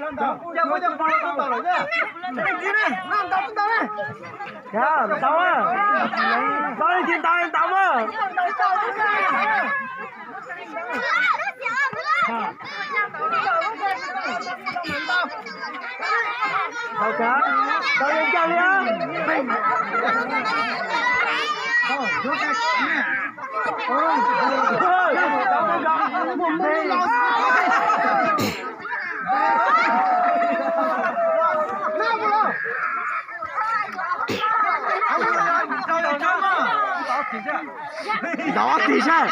Tau, tau, tau. Tau, tau, tau li. Ntov tig sab.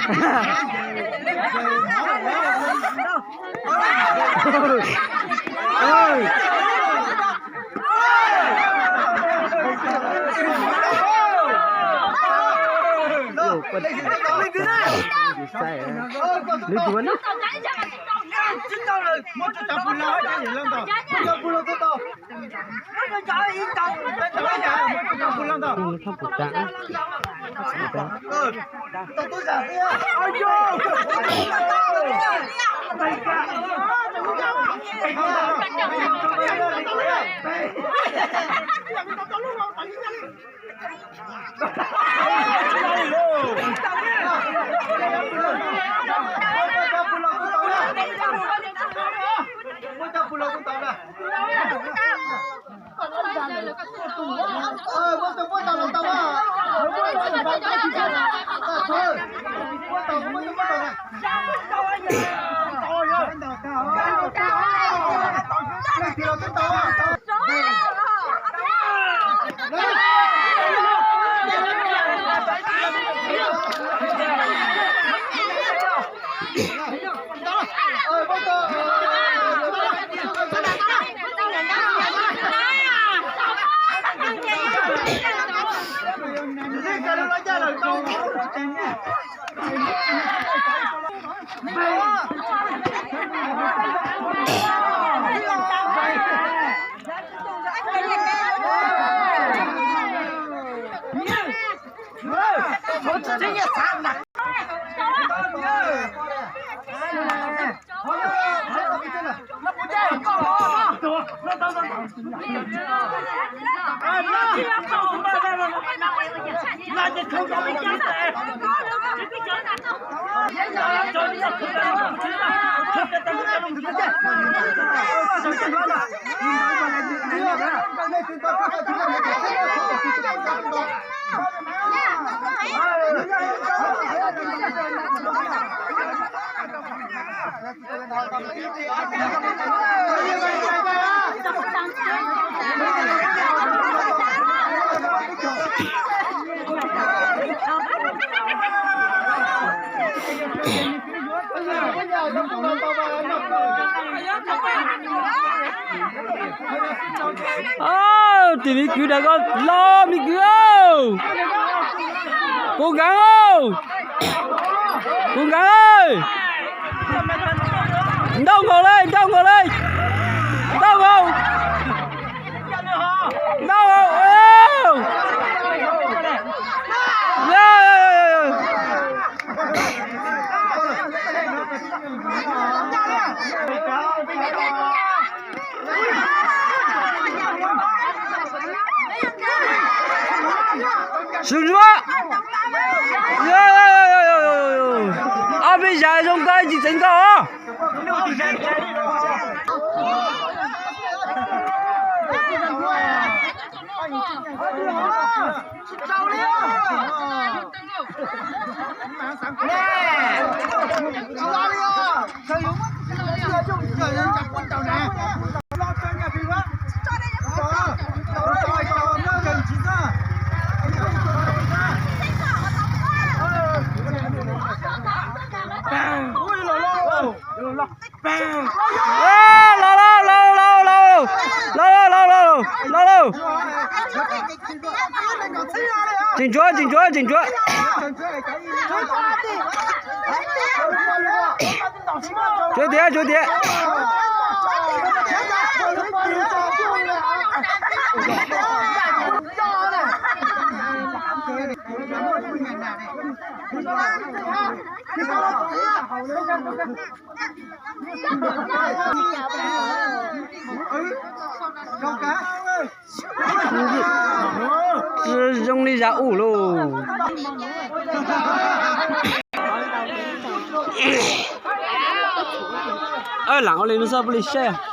Lwm tus na. Tim me kwv dag koj los me kwv. Kuv nkeev, kuv nkeev. Nrauj nkaus li, nrauj nkaus li. Nrauj nkaus. Nrauj nkaus. Sub ntsuab. Ob peb zag zoo nkauj tsis txeev nkauj os. Los, los, los, los, los, los, los, los, los. Tseem tshuav, tseem tshuav, tseem tshuav. Tshuav tiag, tshuav tiag. Zoo li zaj ub lauj. Lam ua li no xwb, puav leej saib.